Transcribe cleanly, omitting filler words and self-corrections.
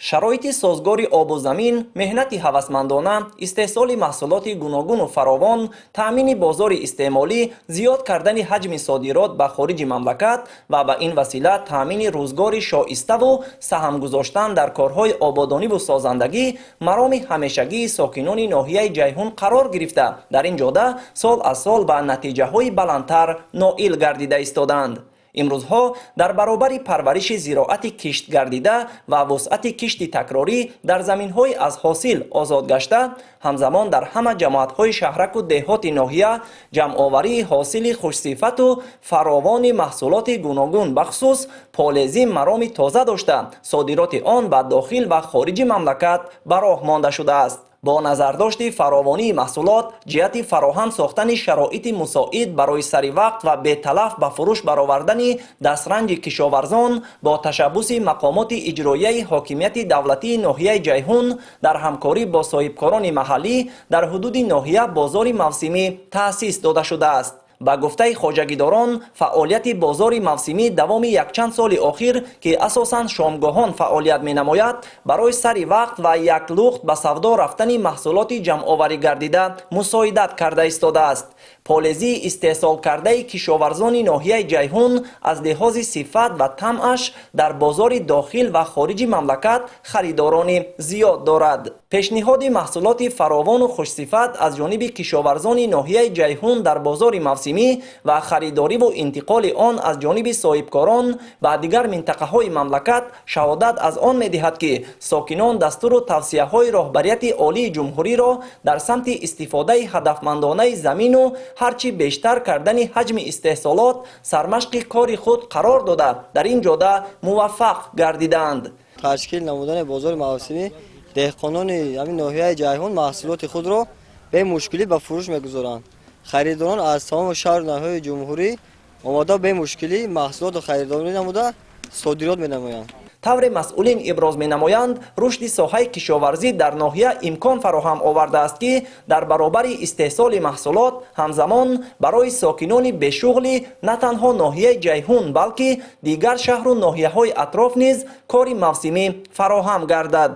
Шароити созгори обу замин, меҳнати ҳавасмандона, истеҳсоли маҳсулоти гуногуну фаровон, таъмини бозори истеъмолӣ, зиёд кардани ҳаҷми содирот ба хориҷи мамлакат ва ба ин васила таъмини рӯзгори шоиставу саҳм гузоштан дар корҳои ободониву созандагӣ мароми ҳамешагии сокинони ноҳияи Ҷайҳун қарор гирифта, дар ин ҷода сол аз сол ба натиҷаҳои баландтар ноил гардида истодаанд. Имрӯзҳо дар баробари парвариши зироати киштгардида ва вусъати кишти такрорӣ дар заминҳои аз ҳосил озод гашта, ҳамзамон дар ҳама ҷамоатҳои шаҳраку деҳоти ноҳия ҷамъоварии ҳосили хушсифату фаровони маҳсулоти гуногун, бахусус полезӣ, мароми тоза дошта, содироти он ба дохил ва хориҷи мамлакат ба роҳ монда шудааст. Бо назардошти фаровонии маҳсулот, ҷиҳати фароҳам сохтани шароити мусоид барои саривақт ва беталаф ба фурӯш баровардани дастранҷи кишоварзон, бо ташаббуси мақомоти иҷроияи ҳокимияти давлатии ноҳияи Ҷайҳун дар ҳамкорӣ бо соҳибкорони маҳаллӣ дар ҳудуди ноҳия бозори мавсимӣ таъсис дода шудааст. Ба гуфтаи хоҷагидорон, фаъолияти бозори мавсимӣ давоми якчанд соли охир, ки асосан шомгоҳон фаъолият менамояд, барои сари вақт ва яклухт ба савдо рафтани маҳсулоти ҷамъоварӣ гардида мусоидат карда истодааст. Полезии истеҳсолкардаи кишоварзони ноҳияи Ҷайҳун аз лиҳози сифат ва тамъаш дар бозори дохил ва хориҷи мамлакат харидорони зиёд дорад. Пешниҳоди маҳсулоти фаровону хушсифат аз ҷониби кишоварзони ноҳияи Ҷайҳун дар бозори мавсимӣ ва харидориву интиқоли он аз ҷониби соҳибкорон ба дигар минтақаҳои мамлакат шаҳодат аз он медиҳад, ки сокинон дастуру тавсияҳои роҳбарияти олии ҷумҳуриро дар самти истифодаи ҳадафмандонаи замину ҳарчи бештар кардани ҳаҷми истеҳсолот сармашқи кори худ қарор дода, дар ин ҷода муваффақ гардидаанд. Ташкил намудани бозори мавсимӣ, деҳқонони ҳамин ноҳияи Ҷайҳун маҳсулоти худро бемушкилӣ ба фурӯш мегузоранд. Харидорон аз тамоми шаҳру ноҳияҳои ҷумҳурӣ омода, бемушкилӣ маҳсулотро харидорӣ намуда, содирот менамоянд. Тавре масъулин иброз менамоянд, рушди соҳаи кишоварзӣ дар ноҳия имкон фароҳам овардааст, ки дар баробари истеҳсоли маҳсулот ҳамзамон барои сокинони бешуғли на танҳо ноҳияи Ҷайҳун, балки дигар шаҳру ноҳияҳои атроф низ кори мавсимӣ фароҳам гардад.